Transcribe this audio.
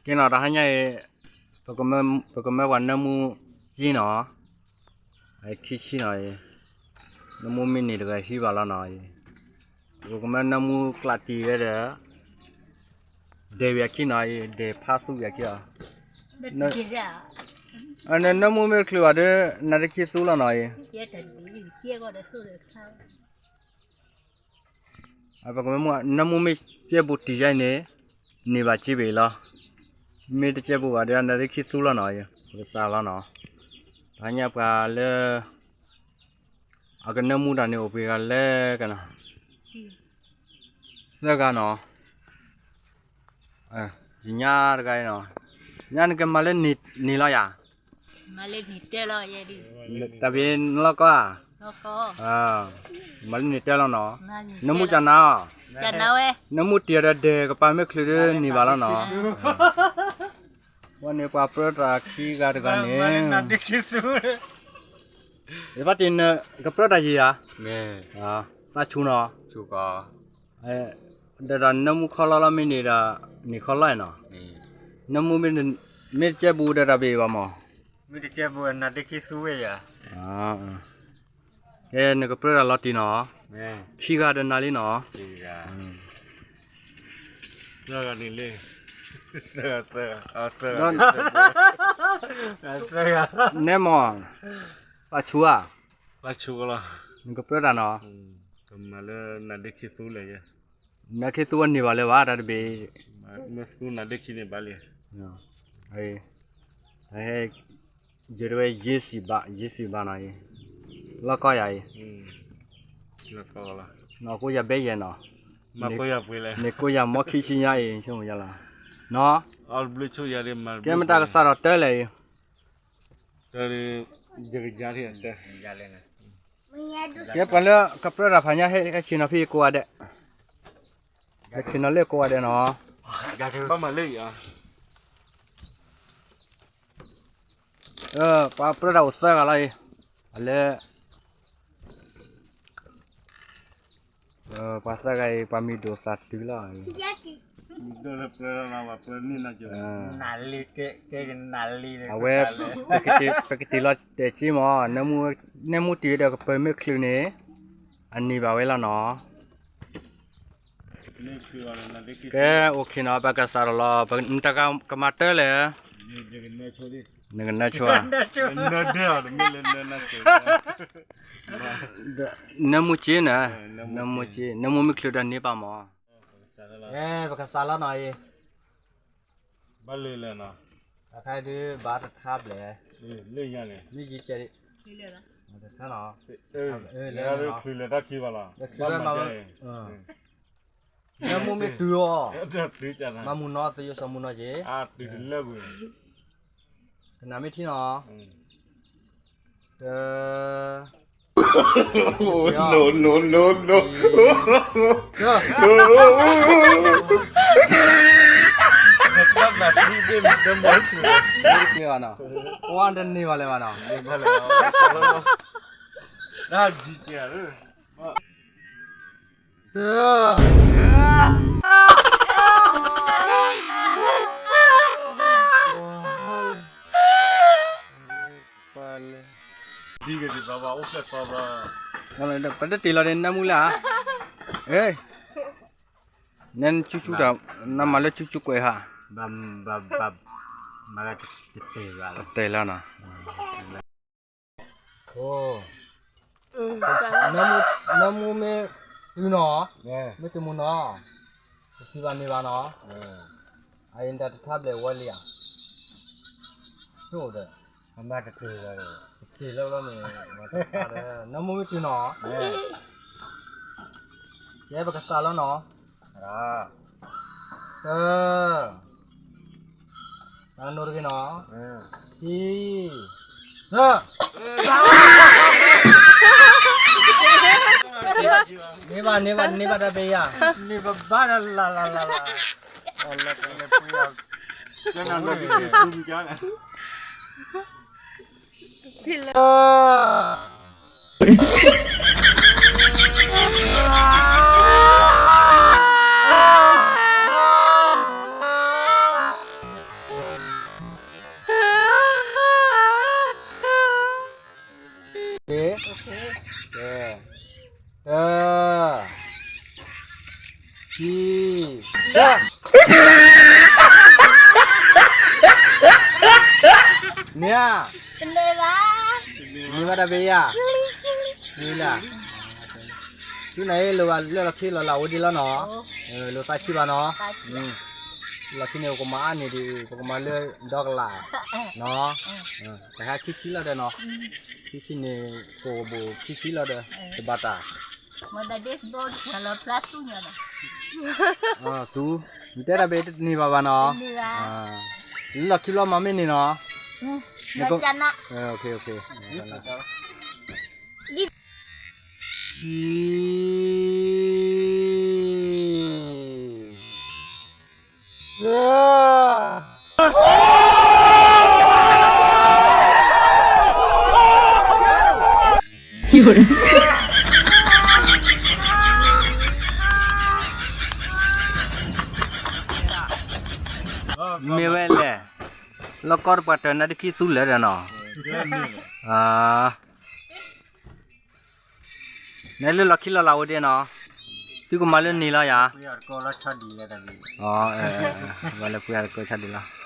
ကဲနီၤ တဟါညါအံၤ ပကမၢပှၤနၢမူက့နီၤ, ခံဆံနီၤအံၤ, နၢမူမ့ၢ်န့ၢ်တဂၤဟံးဘၣ်လီၤနီၤအံၤ, ပကမၢနၢမူကျးတံၢ်ဝဲဒီး ဒဲးဝံၤအခံနီၤအံၤ, ဒဲးဖးသူဝံၤအခံအီၤ, နၢမူမ့ၢ်ချုးဘၣ်ဒီး နၤတခံသူလီၤနီၤအံၤ ပကမၢမူ နၢမူမ့ၢ်ကဲဘူးတံၢ်ယါအံၤန့ၣ် န့ၢ်ဘၣ်က့ဘ့ၣ်လီၤ. မ့ၢ်တကဲဘူးဘၣ်ဒီး နၤတခံသူလီၤနီၤ, ပကစးလီၤနီၤ. တဟါညါပှၤလၢ အကနၢမူတၢ်န့ၣ်အိၣ်ပှဲၤဂၤလဲၣ်ကနီၤ, သၢဂၤနီၤ. ယညါတဂၤအံၤနီၤ, ညါနကမၤလၢန့ၢ်လီၤယၤ တၢ်ဖဲနလီၢ်ကီၢ်ဧါ, မၤလၢန့ၢ်တဲလီၤနီၤ, နၢမူကနၤအီၤ, နၢမူတံၢ်ဒီးဒဲးကပၤမ့ၢ်ချုးဒီးန့ၢ်ဘၣ်လီၤနီၤ. ဝဲန့ၣ်ပှၤပြၢတၢ်ခံဂၤတဂၤန့ၣ်, ယဘၣ်တ့ၢ်နကပြၢတၢ်ယံာ်ဧါ, သးဆူၣ်နီၤ, ဒီးတၢ်နၢမူခီလီလီၤမ့ၢ်န့ၢ်ဒီး န့ၢ်ခီလီနီၤ, နၢမူမ့ၢ်တကဲဘူးဒီးတၢ်ဘ့ၣ်ဘၣ်မး, မ့ၢ်တကဲဘူးနၤတခံသူဝဲယၤ, ကဲနကပြၢတၢ်လီၤတံၢ်နီၤ, ခံဂၤဒီးနၤလံနီၤ, နဲမး, ပာ်ဆူၣ်ဧါ, နကပြၢတၢ်နီၤ, နၤခံသူဝဲန့ၢ်ဘၣ်လၢၤဘၣ် တၢ်တဘ့ၣ်, ယဲတဝဲယ့စံးဘၣ် ယ့စံးဘၣ်နီၤအံၤ, လီၢ်ကီၢ်ယၤအံၤ, နီၢ်ကိယၤဘဲယဲနီၤ, န့ၢ်ကိယၤမီခံဆံညါအံၤ ဆိကမိၣ်ယလီၤ, နီၤ, ကဲမတၤကစးထီၣ်တၢလဲၣ်အံၤ ကဲပှၤလၢကပြၢတၢ်ဖးညါ ဟဲဆ့ၣ်နီၤဖဲယကိးဂၤဒဲး, ဟဲဆ့ၣ်နီၤလၢယကိးဂၤဒဲးနီၤ, ပှၤပြၢတၢ်အိၣ်သၢဂၤလီၤအံၤ, အလၢ ပှၤသၢဂၤအံၤ ပှၤမံၤဒိၣ်သၣ်တုၤလီၤ, အဝဲ ပကတ့ၢ်လီၤတဲာ်က့မး, နၢမူတံၢ်ဒီးကပၤမ့ၢ်ချုးန့ၣ် အန့ၢ်ဘၣ်ဝဲလီၤနီၤ. ကဲ အိၣ်ခ့နီၤ ပကစးထီၣ်လီၤ, နတၢ်ကမၤတၢ်လဲၣ်, နကနၢဆိဧါ, နၢမူက့န့ၣ်, နၢမူက့, နၢမူမ့ၢ်ချုးဒီးန့ၢ်ဘၣ်မး, ပကစးလီၤနီၤအံၤ, ဘၣ်လၢလဲၣ်နီၤ, အခါဒုးဘၣ်တထါဘျဲၣ်, လၢညါန့ၣ်, မ့ၢ်ယကဲ, တထါနီၤ, လၢတၢ်ခံဘၣ်လီၤ, နၢမူမ့ၢ်တုၤအီၤ, မၤမုၢ်နီၤ သယိၣ်စီၤမုၢ်နီၤက့ၤ, ကနၣ်မ့ၢ်ထံနီၤ, တ No, no, no, no. ဝါတန့ၢ်ဘၣ်လဲၣ်ဘၣ်နီၤ, ပတတ့ၢ်လီၤဒီးနၢမူလၢ်ဧါ, နဆူၣ်ဆူၣ်တၢ်, နမၤလၢဆူၣ်ဆူၣ်ကွဲးဟါ, တတဲာ်လီၤနီၤ, နၢမူမ့ၢ်တုၤနီၤ, မ့ၢ်တုၤမုၢ်နီၤ, တတုၤဘၣ်န့ၢ်ဘၣ်နီၤ, အအံၤတၢ်တထါဘျဲၣ်ဝဲလံဧါ, ဆိၣ်ဒီး တ့ၢ်လီၤလီၤန့ၣ်, နၢမူမ့ၢ်တုၤနီၤ, ယဲပကစးလီၤနီၤ, တ တၢ်ကနိးတဂ့ၤနီၤ, ခံ, သၢ, န့ၢ်ဘၣ် န့ၢ်ဘၣ် န့ၢ်ဘၣ်တၢ်ဘဲယၤ, န့ၢ်ဘၣ်ဘၣ်လၢ်လၢ်လၢ်လၢ်, လၢ ခံ, ဆၢ, န့ၣ်ဧါ, န့ၢ်ဘၣ်တၢ်ဘ့ၣ်ယၤ, န့ၣ်လၢ ဆူနၤအံၤ လိၣ်ဘၣ်လၢလီၢ်ခံလီၤလၢ်အိၣ်ဒံးလီၤနီၤ, လိၣ်သးဆံးဘၣ်နီၤ, လီၢ်ခံန့ၣ် ပကမၤအါန့ၢ်ဒံး ပကမၤလၢဒီကလးနီၤ, တဟါခံဆံလီၤဒီးနီၤ, ခံဆံန့ၣ် ကိၣ်ဘိၣ်ခံဆံလီၤဒီး တဘၣ်တၢ် သူ, နတဲတၢ်ဘ့ၣ်တန့ၢ်ဘၣ်ဘၣ်နီၤ, လၢလီၢ်ခံဘျီမၤမ့ၢ်န့ၣ်နီၤ, မ့ၢ်ဝဲလဲၣ်, လီၢ်ကီတပှၢ်တၢၢ်နါတခံသူလဲၣ်ဒီးနီၤ, နဲလၢလီၢ်ခံလီၤလၢ်အိၣ်ဒံးနီၤ, သုကမၤလၢန့ၣ်လီၤယၤ, ဘၣ်လၢပှ့ၤအတကိးဆါဒံးလီၤ